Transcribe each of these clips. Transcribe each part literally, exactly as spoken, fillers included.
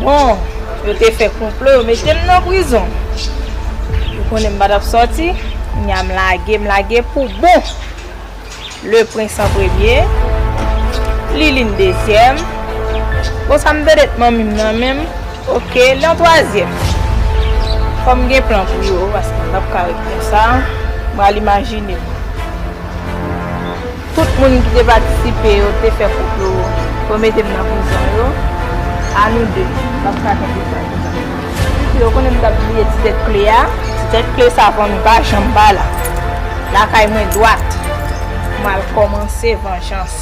Bon, yo te fè konplo, yo mete m nan prizon. Yo konnen m pa t ap sòti, kounya m lage, m lage pou bon. Le Prince an premye, Liline dezyèm. Bon, sa m vedèt manmi m nan menm. Oke, li an twazyèm. Fò m gen plan pou yo, paske m p ap ka ret konsa. M pral imajine m. Tout moun ki te patisipe yo te fè konplo pou mete m nan prizon yo. A nou de, m p ap ka kenbe sa konsa. Yo konnen m t ap bliye ti tèt kle a. Ti tèt kle sa, fanmi, pa janm pa la. Lakay mwen dwat. M al kòmanse vanjans.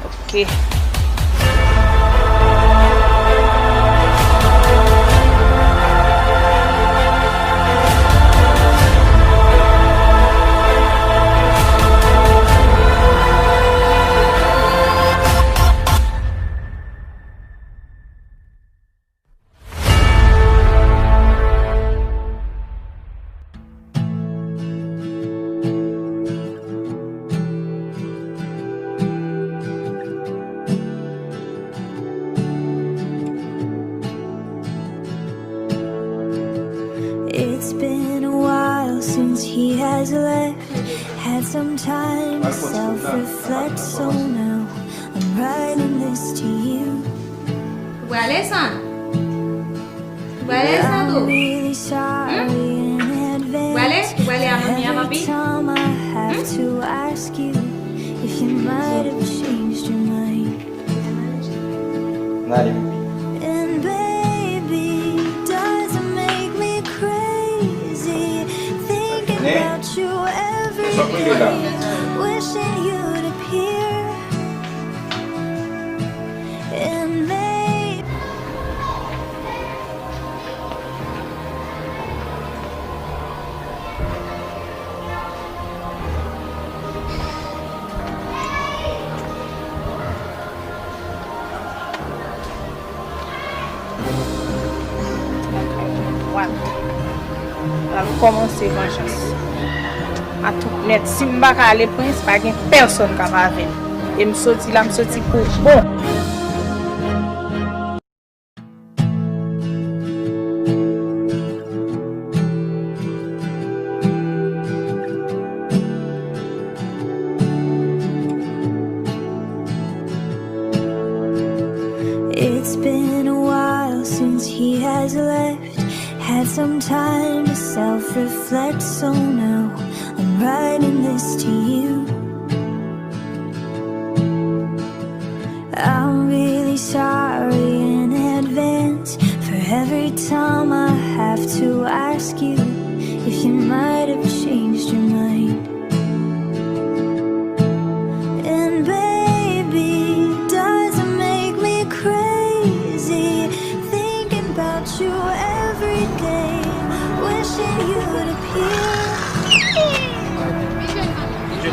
Ok. It's been a while since he has left. Had some time to self-reflect, so now I'm writing this to you. Ou prale, San? Ou prale, Santo? I'm really sorry in advance. Ou prale? Ou prale a manmi a, papi? Every time I have to ask you if you might have changed your mind. And baby, does it make me crazy thinking about you every day, wishing you'd appear? And maybe Pral kòmanse vanjans. A tout nèt, si m pa ka ale Prince, pa gen pèsonn k ap avè m. E m soti la, m soti pou bon. It's been a while since he has left. Had some time to self-reflect, so now I'm writing this to you. I'm really sorry in advance for every time I have to ask you if you might have changed your mind. And baby, does it make me crazy thinking about you every day, wishing you'd appear?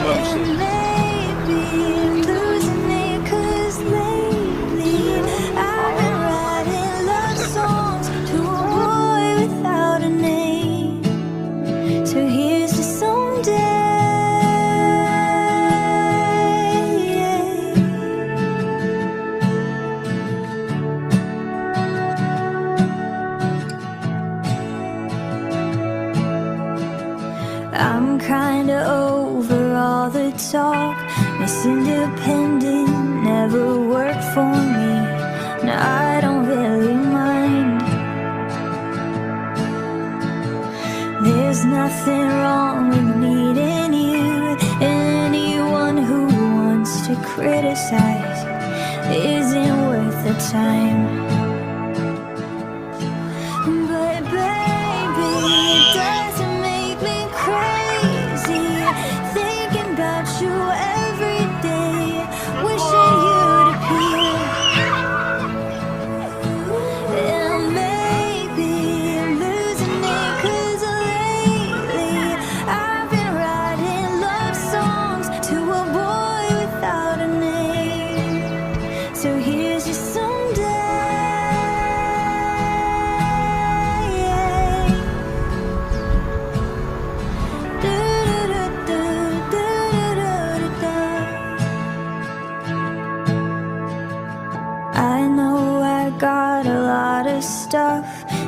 And maybe I'm losing it, 'cause lately I've been writing love songs to a boy without a name. So here's to someday. I'm kinda over all the talk. Miss Independent never worked for me. No, I don't really mind. There's nothing wrong with needing you. Anyone who wants to criticize isn't worth the time. But baby, does it make me crazy thinking about you every day, wishing you'd appear? And maybe I'm losing it, 'cause lately I've been writing love songs to a boy without a name. So here's to someday. Do-do-do-do, do-do-do-do-do. I know I got a lot Stuff,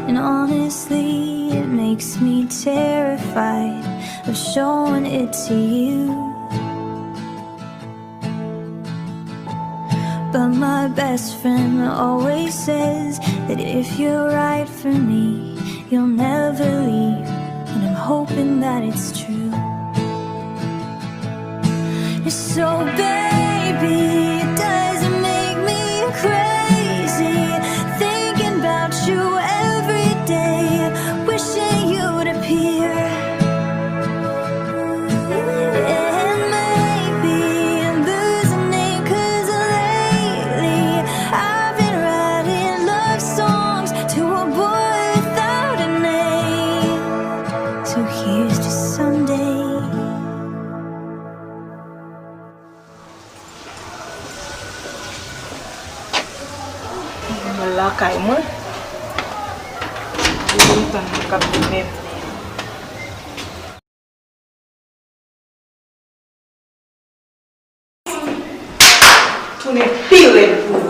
and honestly, it makes me terrified of showing it to you. But my best friend always says that if you're right for me, you'll never leave. And I'm hoping that it's true. So, baby, it doesn't make me crazy thinking about you every day, wishing you'd appear. And maybe I'm losing it, 'cause lately I've been writing love songs to a boy without a name. So here's to someday. Mwen lakay mwen. Mwen tann mwen k ap vin mennen. Tounen pi rèd pou ou.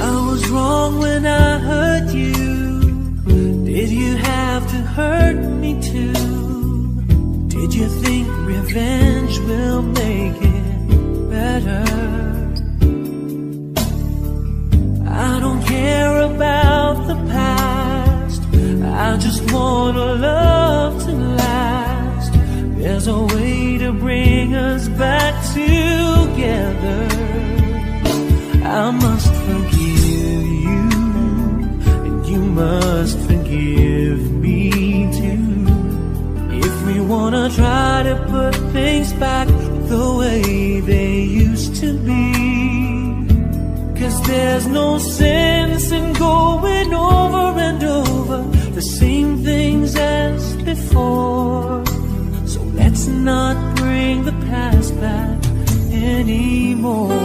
I was wrong when I hurt you. Did you have to hurt me too? Did you think revenge will make it better? I don't care about the past. I just want a love to last. There's a way to bring us back together. I must forgive you, and you must forgive me too. If we wanna try to put things back the way they used to be, 'cause there's no sense in going over and over the same things as before. So let's not bring the past back anymore.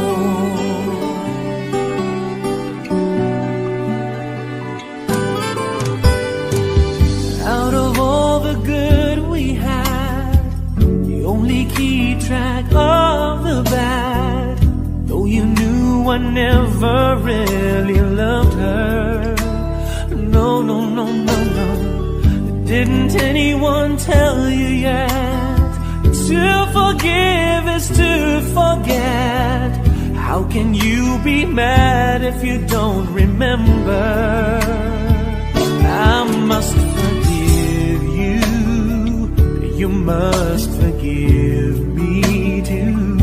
Out of all the good we had, you only keep track of the bad. Though you knew I never really loved her. No, no, no, no, no. Didn't anyone tell you yet? To forgive is to forget. How can you be mad if you don't remember? I must forgive you. You must forgive me too.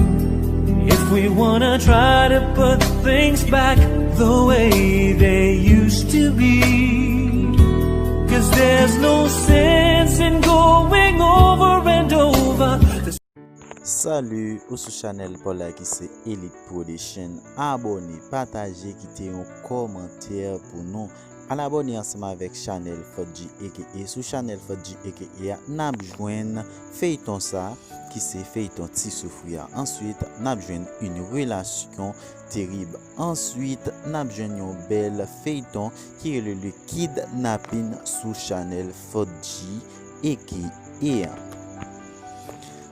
If we wanna try to put things back the way they used to be, 'cause there's no sense in going over and over the Salut, ou sou chanèl pa w la ki se Elite Production. Abòne, pataje, kite yon kòmantè pou nou. Al abòne ansanm avèk chanèl Fodji A K A. Sou chanèl Fodji A K A a, n ap jwenn feyton sa, ki se feyton Ti Soufri a. Answit, n ap jwenn Une relation terrible. Answit, n ap jwenn yon bèl feyton ki rele Le Kidnapping sou chanèl Fodji A K A.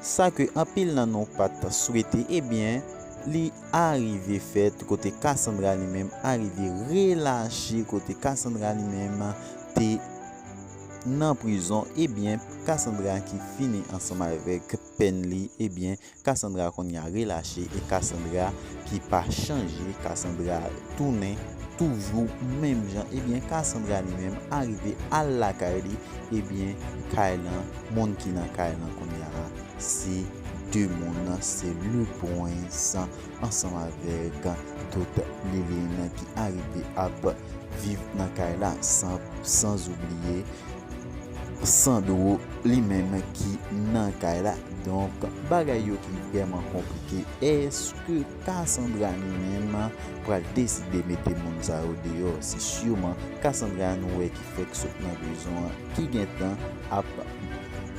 Sa ke anpil nan nou pa t swete, ebyen, li arive fèt kote Cassandra li menm arive relache, kote Cassandra li menm te nan prizon, ebyen, Cassandra ki fini ansanm avèk pèn li, ebyen, Cassandra kounye a relache e Cassandra ki pa chanje, Cassandra tounen toujou menm jan. Ebyen, Cassandra li menm arive al lakay li, ebyen, kay lan, moun ki nan kay lan kounye a se de moun, se Le Prince ansanm avèk tout Liline ki arive ap viv nan kay la, san, san oubliye Sandro li menm ki nan kay la. Donk, bagay yo ki vrèman konplike. Èske Cassandra li menm pral deside mete moun sa yo deyò? Se siman Cassandra nou wè ki fèk sot nan prizon an, ki gentan ap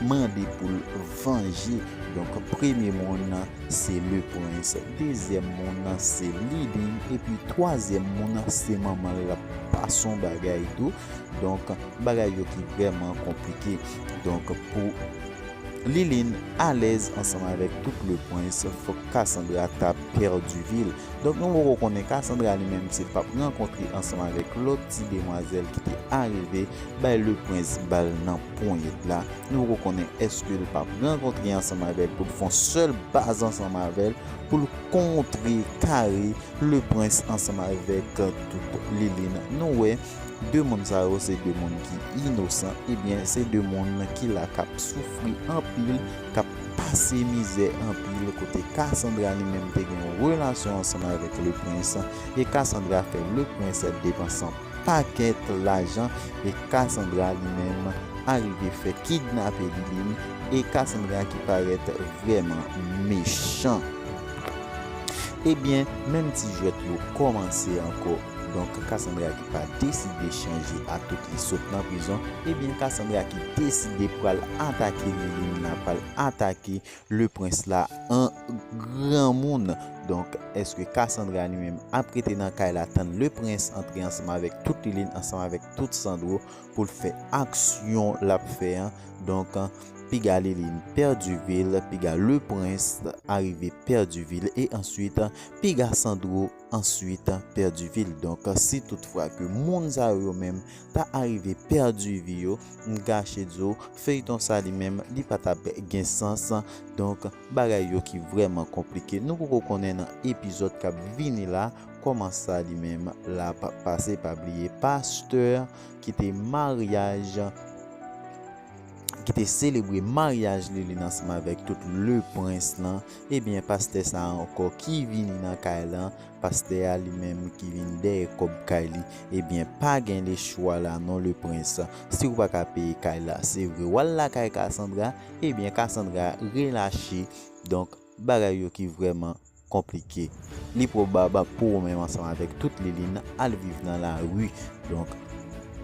mande pou l vanje. Donk, premye moun nan, se Le Prince. Dezyèm moun nan, se Liline. Epi, twazyèm moun nan, se manman l. L ap pase yon bagay tou. Donk, bagay yo ki vrèman konplike. Donk, pou Liline alèz ansanm avèk tout Le Prince, fòk Cassandra ta pèdi vi l. Donk, nou poko konnen Cassandra li menm se l p ap rankontre ansanm avèk lòt ti demwazèl ki te arive bay Le Prince bal nan ponyèt la. Nou poko konnen èske l p ap rankontre ansanm avè l pou l fè yon sèl baz ansanm avè l pou l kontrekare Le Prince ansanm avèk tout Liline. Nou wè, de moun sa yo se de moun ki inosan, ebyen, se de moun ki la k ap soufri anpil, k ap pase mizè anpil, kote Cassandra li menm te gen yon relasyon ansanm avèk Le Prince, e Cassandra fè Le Prince depanse yon pakèt lajan, e Cassandra li menm arive fè kidnape Liline, e Cassandra ki parèt vrèman mechan. Ebyen, menm ti jwèt yo kòmanse ankò. Donk, Cassandra ki pa deside chanje atout li sot nan prizon, ebyen, Cassandra ki deside pral atake Liline la, pral atake Le Prince la an granmoun. Donk, èske Cassandra li menm ap rete nan kay la tann Le Prince antre ansanm avèk tout Liline, ansanm avèk tout Sandro pou l fè aksyon l ap fè an? Donk, piga Liline pèdi vi l, piga Le Prince arive pèdi vi l, e answit, piga Sandro answit pèdi vi l. Donk, si toutfwa ke moun sa yo menm ta arive pèdi vi yo, m kache di w, feyton sa li menm, li pa t ap gen sans. Donk, bagay yo ki vrèman konplike. Nou poko konnen nan epizòd k ap vini la, kòman sa li menm l ap pase. Pa bliye pastè ki te maryaj, ki te selebre maryaj Liline ansanm avèk tout Le Prince lan, ebyen, pastè sa a ankò ki vini nan kay lan, pastè a li menm ki vin dèyè kòb kay li, ebyen, pa gen lechwa la non, Le Prince. Si w pa ka peye kay la, se vre, w al lakay Cassandra, ebyen, Cassandra relache. Donk, bagay yo ki vrèman konplike. Li pwobab pou ou menm ansanm avèk tout Liline al viv nan lari. Donk,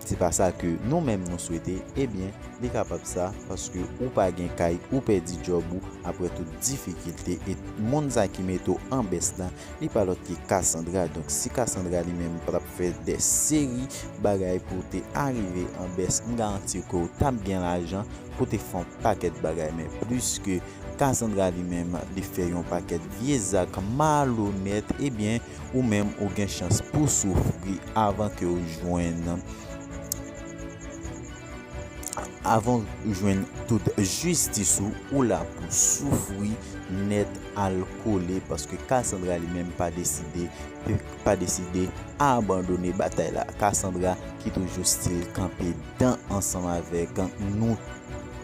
se pa sa ke nou menm nou swete, ebyen, li kapab sa, paske ou pa gen kay, ou pèdi djòb ou, apre tout difikilte, e moun sa ki mete w an bès la, li pa lòt ke Cassandra. Donk, si Cassandra li menm pa t ap fè de seri bagay pou w te arive an bès, m garanti w ke w t ap gen lajan pou w te fè yon pakèt bagay, men plis ke Cassandra li menm, li fè yon pakèt vye zak malonèt, ebyen, ou menm, ou gen chans pou soufri avan ke w jwenn, avan w jwenn tout jistis ou, ou la pou soufri nèt al kole, paske Cassandra li menm pa deside, pa deside abandone batay la. Cassandra ki toujou still kanpe dan ansanm avèk nou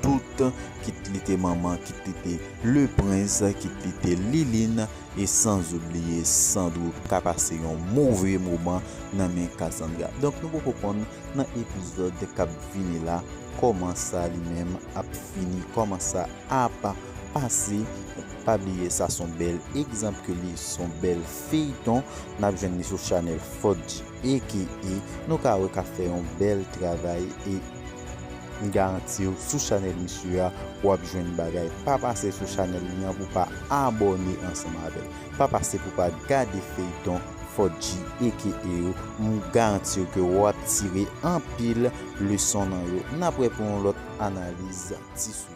tout, kit li te manman, kit li te Le Prince, kit li te Liline, e sanzoubliye Sandro k ap pase yon move moman nan men Cassandra. Donk, nou poko konn nan epizòd k ap vini la kòman sa li menm ap fini, kòman sa ap pase. Pa bliye, sa s on bèl egzanp ke li s on bèl feyton. N ap jwenn li sou chanèl Fodji, aka nou ka wè k ap fè yon bèl travay, e m garanti w, sou chanèl misye a, w ap jwenn bagay. Pa pase sou chanèl li an pou pa abòne ansanm avè l. Pa pase pou pa gade feyton Fodji, aka yo. M garanti w ke w ap tire anpil leson nan yo. N ap wè pou yon lòt analiz ti sou